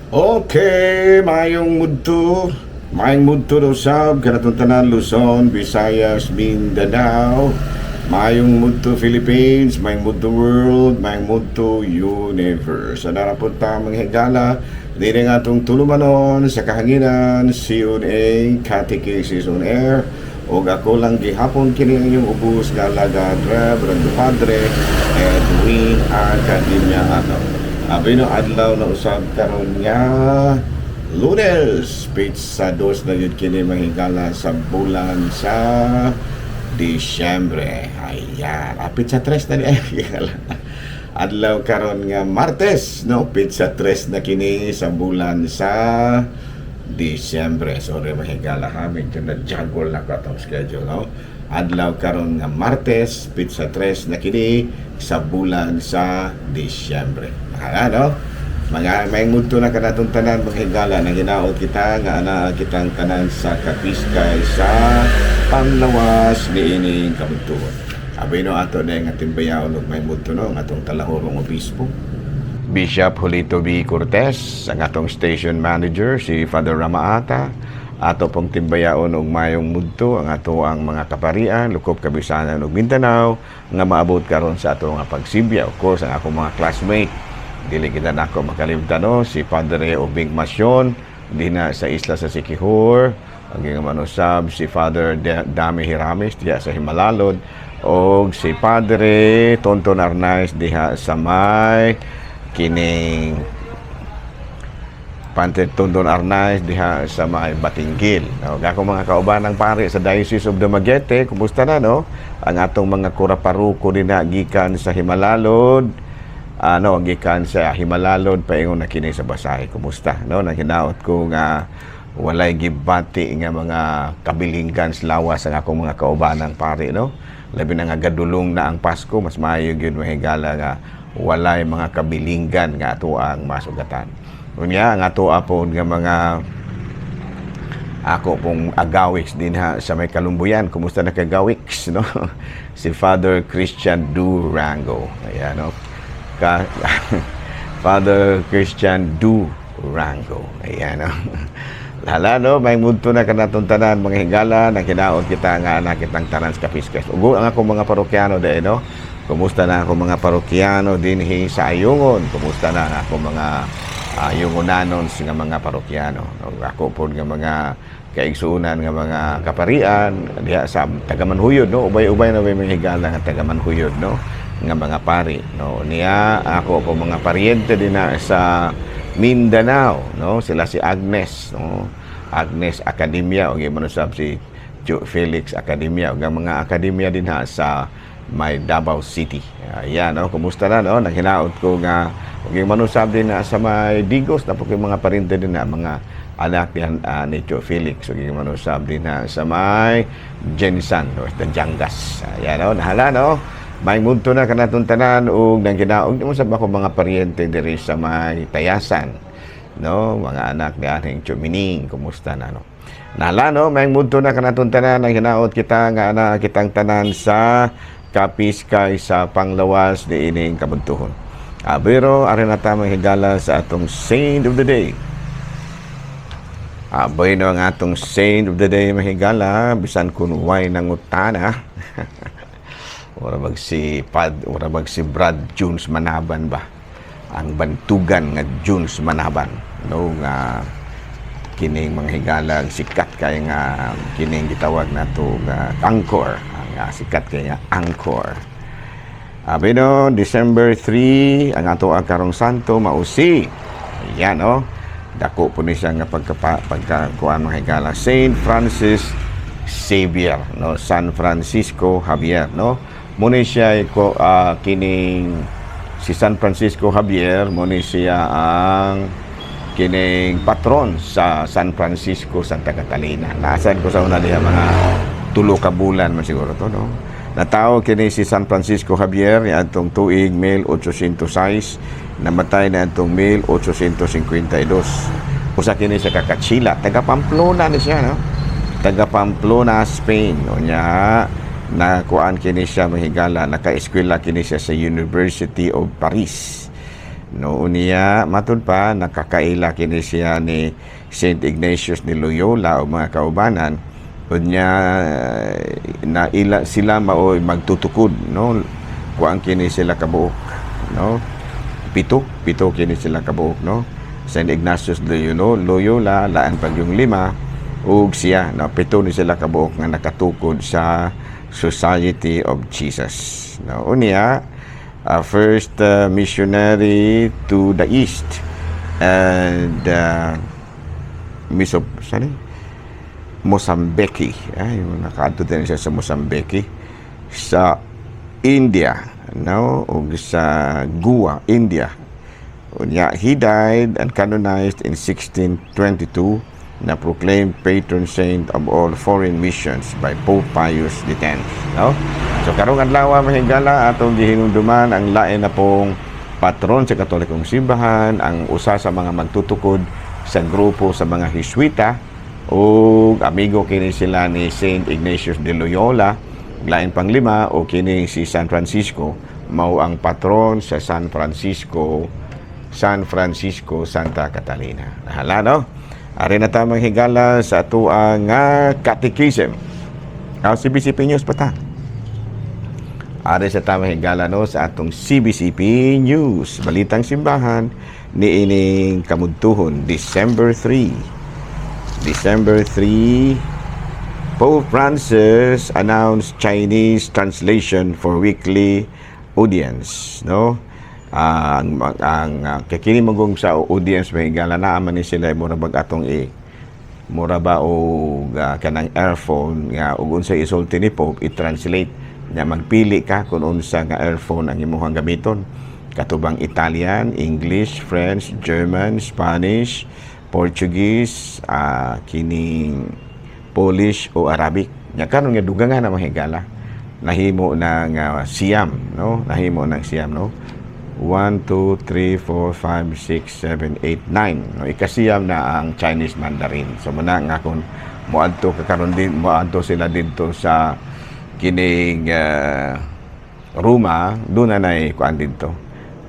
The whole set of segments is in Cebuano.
Okay, maayong mudto. Maayong mudto daw sab kanatong tanan, Luzon, Visayas, Mindanao. Maayong mudto Philippines, maayong mudto world, maayong mudto universe. Ana po ta, mga higala, diri nga atong tulumanon sa kahanginan, COA Catechesis on Air. Og ako lang gihapon kini ang inyong ubos nga alagad, Reverend Padre Edwin Academia Ano. Abi no, adlaw na usab karon nga Lunes, petsa 2 na yun kini, mga higala, sa bulan sa Disyembre. Ayan, petsa 3 na ni ay. Adlaw karon nga Martes, no? Petsa 3 na kini sa bulan sa Disyembre. Sorry, mga higala, ha, medyo na-juggle na ko atong schedule, no? Adlaw karon nga Martes, petsa 3 na kini sa bulan sa Disyembre. Mga no? Mga may mudto na kanatong tanan, mga higala, na hinaot kita nga ana kitang tanan sa kapiskay sa panglawas niining kabuntuon. Abi no, ato na nga timbayaon og may mudto, no, ang atong talahorong obispo, Bishop Julito B. Cortez, ang atong station manager, si Father Ramaata, ato pong timbayaon og mayong mudto ang ato ang mga kaparian, lukop Kabisanan ug Mindanao, nga maabot karon sa ato nga pagsibya. Of course, ang akong mga classmate, dili kita nako makalimtan, no, si Padre Obing Masyon, dinha sa isla sa Siquijor, ang nga manusab si Father Dami Hiramis diha sa Himalalod, og si Padre Tonton Arnaiz diha sa may kining Pante Tonton Arnaiz diha sa may Batinguil. No, ako mga kaubanang pare sa Diocese of Dumaguete, kumusta na, no? Ang atong mga kura-paruko dinha gikan sa Himalalod, ano, gikan sa Himalalod paingon na kini sa Basay. Kumusta, no? Nahinaot ko nga walay gibati nga mga kabilinggan sa lawas ang akong mga kaubanang pare, no? Labi na nga gadulong na ang Pasko, mas maayo gyud, mahigala, nga walay mga kabilinggan nga ato ang masugatan. Unya, ang ato apon nga mga ako pong agawiks dinha sa may Kalumbuyan. Kumusta na kagawiks, no? Si Father Christian Durango. Ayan, no? Father Christian Durango. Ayan, no? Lala, no? May mudto na kanatong tanan, mga higala, na hinaot kita nga anak kitang tanan sa kapiskas. Ugo ang akong mga parokyano dahil, no? Kumusta na akong mga parokyano dinhi sa Ayungon? Kumusta na ang akong mga ayungonanon nga mga parokyano? No, ako po nga mga kaigsuonan nga mga kaparian diha sa Tagamanhuyod, no, ubay-ubay na may mga higala nga Tagamanhuyod, no, nga mga pari, no. Niya ako po mga paryente dinha sa Mindanao, no, sila si Agnes, no, Agnes Academia, o manusab si Felix Academia ug ang mga akademya dinha sa may Davao City. Ayan, no? Kumusta na, no? Naghinaot ko nga ug yung manusab dinha sa may Digos na po mga parente dinha, mga anak ni ni Tio Felix, ug yung manusab dinha sa may GenSan, no, sa Jangas. Ayan, no? Nahala, no? May mudto na kanatong tanan ug nang ginaog mo sa ako mga paryente diri sa may Tayasan, no, mga anak ni aning Chumining, kumusta na, no? Nala, no, may mudto na kanatong tanan, ang hinaot kita nga ana kitang tanan sa kapiskay sa panglawas ni ining kabuntuhon. Pero ari na ta, mga higala, sa atong saint of the day. Aboy no, ang atong saint of the day, mga higala, bisan kun way nangutana. Ora bag si Brad Jones Manaban ba? Ang bantugan nga Jones Manaban, no, nga kining mga higala sikat kay nga kining gitawag nato nga anchor, ang sikat kay nga anchor. Abi no, December 3 ang ato ang karong santo mausi. Ayan, no. Dako po ni siya nga pagka kuan, mga higala, Saint Francis Xavier, no, San Francisco Javier, no. Muni siya ko kining si San Francisco Javier, muni siya ang kining patron sa San Francisco, Santa Catalina. Naasan ko sa una diha mga 3 ka bulan man siguro to, no. Natawo kini si San Francisco Javier niadtong tuig 1806, namatay na atong 1852. Usa kini sa kakatsila, taga Pamplona ni siya, no. Taga Pamplona, Spain. Unya na kuan kini siya, mahigala, naka-eskwela kini siya sa University of Paris. No, unya matud pa nakakaila kini siya ni Saint Ignatius ni Loyola o mga kaubanan. Unya na ila sila maoy magtutukod, no? Kuan kini sila kabuok, no? Pito, pito kini sila kabuok, no? Saint Ignatius de Loyola, laan pag yung lima ug siya, no? Pito ni sila kabuok nga nakatukod sa Society of Jesus, no? Unya first missionary to the East and Misop, saan eh? Mozambique. Ay, yung nakaadto din siya sa Mozambique. Sa India, no? O sa Goa, India. Unya, he died and canonized in 1622 na proclaimed patron saint of all foreign missions by Pope Pius X. No? So karong adlaw, mga higala, atong gihinumduman ang lain na pong patron sa Katolikong Simbahan, ang usa sa mga magtutukod sa grupo sa mga Jesuita ug amigo kini sila ni Saint Ignatius de Loyola, lain pang lima, o kini si San Francisco mao ang patron sa San Francisco, Santa Catalina. Hala, no? Ari na ta, mga higala, sa atoang nga catechism. Ah, CBCP News pa ta. Ari sa tamang higala, no, sa atong CBCP News. Balitang simbahan ni ining kamudtuhon, December 3. December 3, Pope Francis announced Chinese translation for weekly audience, no? Ah, ang kay kini magong sa audience, may higala, naa man ni sila mura bag atong i mura ba og kanang earphone nga ug unsay isulti ni Pope i-translate nya. Magpili ka kung unsa nga earphone ang imong gamiton, katubang Italian, English, French, German, Spanish, Portuguese, kining Polish o Arabic. Nya karon nga dugangan na, mga higala, nahimo ng siyam, no? Nahimo ng siyam, no? 1, 2, 3, 4, 5, 6, 7, 8, 9. No, ikasiyam na ang Chinese Mandarin. So muna nga kung moadto ka karon din, moadto sila didto sa kining Roma, doon na nay kuan didto.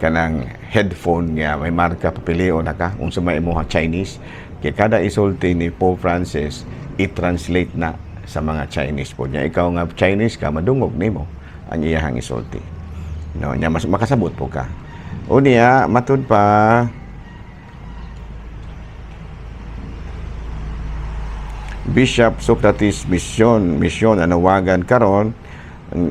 Kanang headphone nga may marka, papilion na ka unsa may imong Chinese. Kay kada isulti ni Pope Francis, i-translate na sa mga Chinese po niya. Ikaw nga Chinese ka, madungog nimo ang iyahang isulti. No, nya mas makasabot po ka. Unya, matud pa, Bishop Socrates Mission nanawagan karon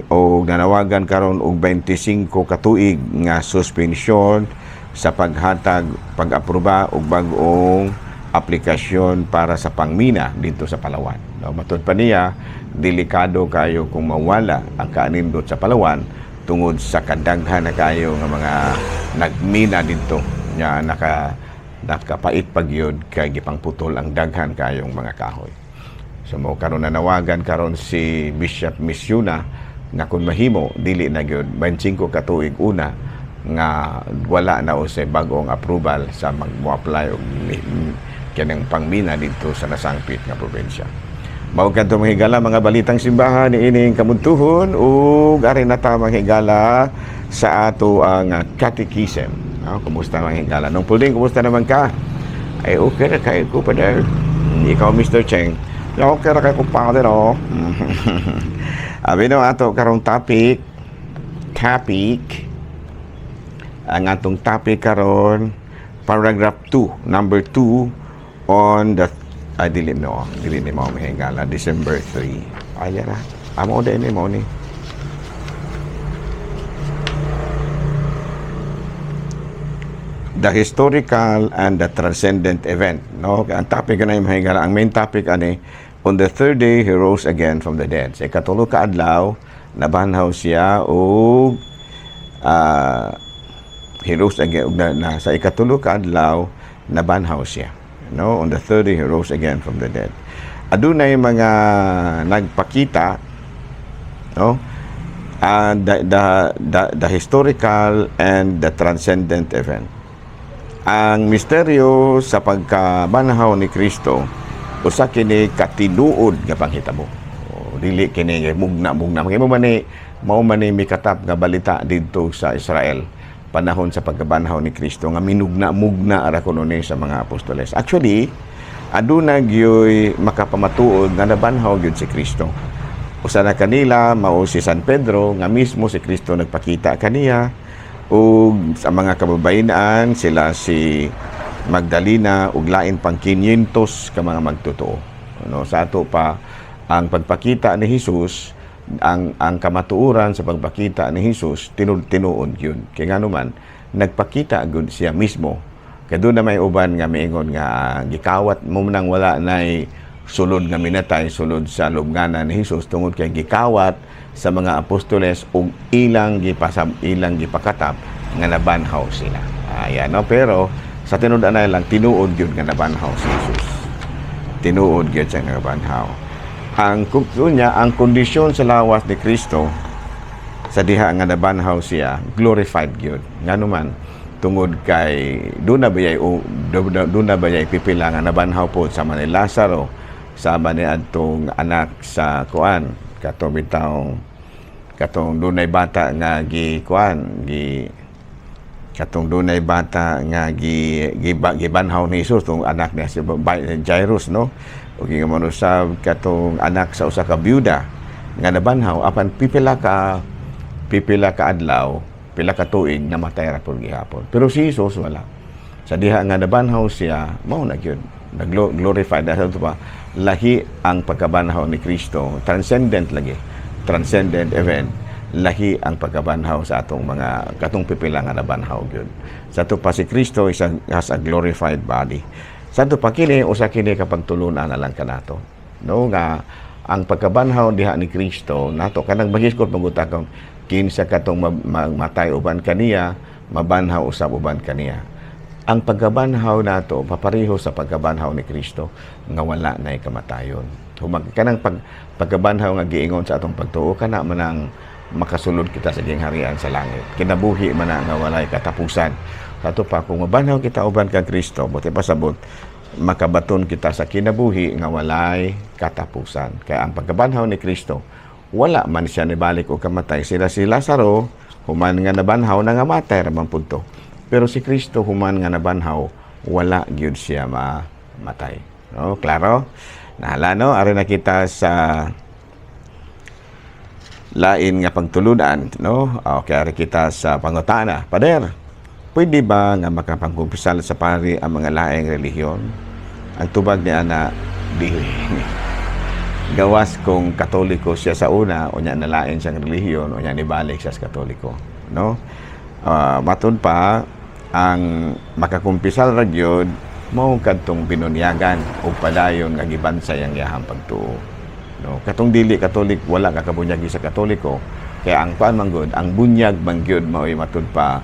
og 25 ka tuig nga suspensyon sa paghatag, pag-aproba og bag-ong aplikasyon para sa pangmina dito sa Palawan. No, matud pa niya, delikado kayo kung mawala ang kaanindot sa Palawan tungod sa kadaghan na kayo nga mga nagmina didto nya nakapait pag yun kay gipangputol ang daghan kayong mga kahoy. So mo karon nanawagan karon si Bishop Misyuna nga kung mahimo dili na gyud 25 ka tuig una nga wala na usay bag-ong approval sa mag-apply og kanang pangmina didto sa nasangpit nga probinsya. Mao kadto, mga higala, mga balitang simbahan ni ining kamudtuhon ug ari na ta, mga higala, sa ato ang catechism. No, kumusta, mga higala? Nung Pulding, kumusta naman ka? Ay, okay ra kay ko, Father. Ikaw, Mr. Cheng? Okay ra kay ko, Father, oh. Abi no ato karong topic, ang atong topic karon, paragraph 2, number 2 on the, ay, dili no, dili ni mo, mga higala, December 3. Ay ra amo din ni mo ni the historical and the transcendent event, no? Ang topic na yung, mga higala, ang main topic ani, on the third day he rose again from the dead. Sa ikatulo ka adlaw nabanhaw siya og he rose again ug na sa ikatulo ka adlaw nabanhaw siya, no? On the third day he rose again from the dead. Adunay mga nagpakita, no? The historical and the transcendent event. Ang misteryo sa pagkabanhaw ni Kristo usa kini katinuod nga panghitabo. O, dili kini mugna mugna. Mao man ni mikatap nga balita didto sa Israel. Panahon sa pagkabanhaw ni Kristo nga minugna-mugna ara kuno ni sa mga apostoles. Actually, aduna gyoy makapamatuod nga nabanhaw gyud si Kristo. Usa na kanila mao si San Pedro, nga mismo si Kristo nagpakita kaniya, ug sa mga kababayen-an sila si Magdalena ug lain pang 500 ka mga magtotoo. No, sa ato pa ang pagpakita ni Jesus, ang kamatuoran sa pagpakita ni Jesus, tinud tinuod yun. Kay ngano man nagpakita gud siya mismo. Kay duna may uban nga miingon nga gikawat mo nang wala nay sulod nga minatay sulod sa lubnganan ni Jesus tungod kay gikawat sa mga apostoles ug ilang gipakatap nga nabanhaw sila. Ayan, no? Pero sa tinud-anay lang, tinuod yun nga nabanhaw si Jesus. Tinuod gyud siya nga nabanhaw. Ang kunya, ang kondisyon sa lawas ni Kristo sa diha nga nabanhaw siya, glorified gyud. Ngano man, tungod kay duna bayay pipila nga nabanhaw po, sama ni Lazaro, sama ni adtong anak sa kuan, katong bitawng katong dunay bata nga gi kuan gi katong dunay bata nga gi, gi gibanhaw ni Jesus, tong anak niya si Jairus, no, ug nga usab katong anak sa usa ka byuda nga nabanhaw, apan pipila ka adlaw, pila ka tuig, namatay ra pud gihapon. Pero si Jesus wala. Sa diha nga nabanhaw siya, mao na gyud nag-glorified. Dahil ito pa, lahi ang pagkabanhaw ni Kristo, transcendent lagi, transcendent event. Lahi ang pagkabanhaw sa atong mga katong pipila nga nabanhaw gyud. Sa ato pa, si Kristo has a glorified body. Sa ato pa, kini usa kini kapag tulunan na lang kanato, no, nga ang pagkabanhaw diha ni Kristo nato, kanang mahisgot maguta kung kinsa katong matay uban kaniya, mabanhaw usab uban kaniya. Ang pagkabanhaw nato papareho sa pagkabanhaw ni Kristo nga wala nay kamatayon. Humag kanang pagkabanhaw nga giingon sa atong pagtuo, kana man ang makasulod kita sa gingharian sa langit. Kinabuhi man na nga walay katapusan. Sa ato pa, kung mabanhaw kita uban kang Kristo, buot pasabot, makabaton kita sa kinabuhi nga walay katapusan. Kaya ang pagkabanhaw ni Kristo, wala man siya nibalik og kamatay. Sila si Lazaro, human nga nabanhaw, nangamatay ra man pud to. Pero si Kristo, human nga nabanhaw, wala gyud siya mamatay. No, klaro? Nahala, no, ari na kita sa lain nga pagtulunan, no? Okay, ari kita sa pangutana. "Pader, pwede ba nga makapangkumpisal sa pari ang mga laing relihiyon?" Ang tubag ni ana, dili. Gawas kung Katoliko siya sa una, unya nalain siyang relihiyon, unya nibalik siya sa Katoliko, no? Matud pa, ang makakumpisal ra gyud mao kadtong binunyagan o padayon nga gibansay ang iyahang pagtuo. No, katong dili Katolik, wala ka kabunyagi sa Katoliko. Kaya ang kuan man gud, ang bunyag man gyud mao'y matud pa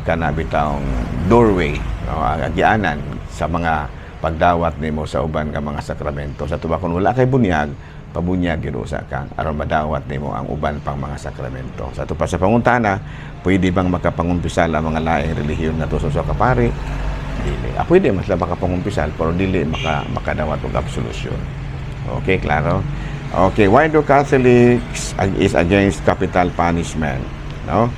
kana bitawng doorway, no, ang agianan sa mga pagdawat nimo sa uban nga mga sakramento. Sa tuba, kung wala kay bunyag, pabunyag gyud usa ka aron madawat nimo ang uban pang mga sakramento. Sa ato pa sa pangutana, "Pwede bang makapangumpisal ang mga laing relihiyon nga sa kapari?" Dili. Pwede mas sila makapangumpisal pero dili makadawat og absolution. Okay, klaro? Okay, why do Catholics is against capital punishment? No?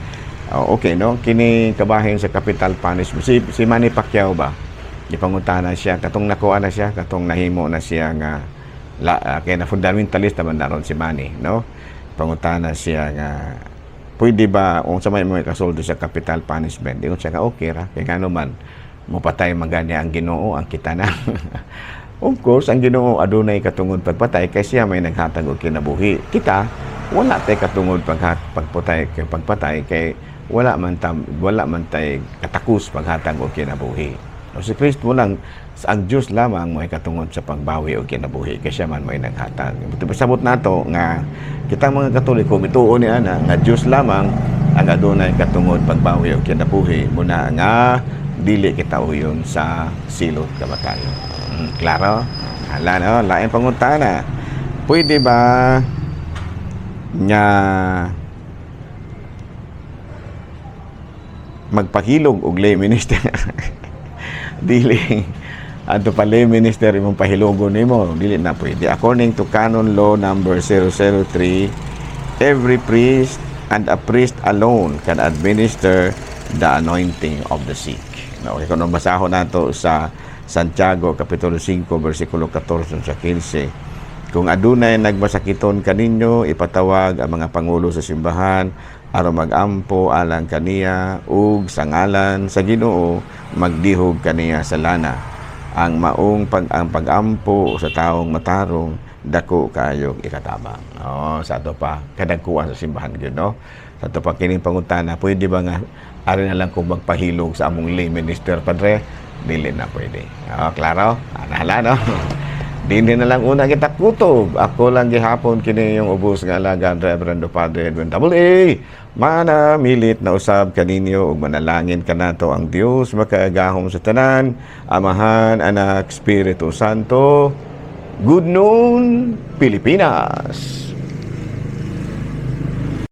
Oh, okay, no? Kini kabahin sa capital punishment. Si Manny Pacquiao ba? Gipangutana siya katong nakuha na siya, katong nahimo na siya nga kay na fundamentalist naman na ron si Manny, no? Pangutana siya nga pwede ba, kung sa may mga kasulti sa capital punishment, ingon siya nga okay ra kay ngano man mopatay man gani ang Ginoo, ang kita na. Of course, ang Ginoo adunay katungod pagpatay kay siya may naghatag og kinabuhi. Kita wala tay katungod pagpatay kay wala man tay katakos paghatag og kinabuhi. O si Kristo lang, ang Diyos lamang may katungod sa pagbawi og kinabuhi kay siya man may naghatag. Pasabot nato nga kitang mga Katoliko mituo ni ana nga Diyos lamang ang adunay katungod pagbawi og kinabuhi, muna nga dili kita uyon sa silot kamatayon. Klaro? Hala, no, lain pangutana. Pwede ba nga magpahilog og lay minister? Dili. Adto pa, lay minister imong pahilogon nimo, dili na pwede. According to Canon Law number 003, every priest and a priest alone can administer the anointing of the sick. No, okay, kung basahon nato sa Santiago Kapitulo 5 versikulo 14 sa 15, kung adunay nagmasakiton kaninyo, ipatawag ang mga pangulo sa simbahan aron magampo alang kaniya ug sa ngalan sa Ginoo magdihog kaniya sa lana. Ang maong pag ang pagampo sa taong matarong dako kayog ikatabang. Oh, sa ato pa kadagkuan sa simbahan gyud, no. Sa ato pa kining pangutana, pwede ba nga ari na lang kung magpahilog sa among lay minister, padre? Dili na pwede. Oh, klaro? Anahala, no? Dinhi na lang una kita kutob. Ako lang gihapon kini yung ubos nga alagad, Reverendo Padre Edwin Double A. Mana milit na usab kaninyo ug manalangin kanato ang Dios makaagahom sa tanan, Amahan, Anak, Espiritu Santo. Good noon, Pilipinas.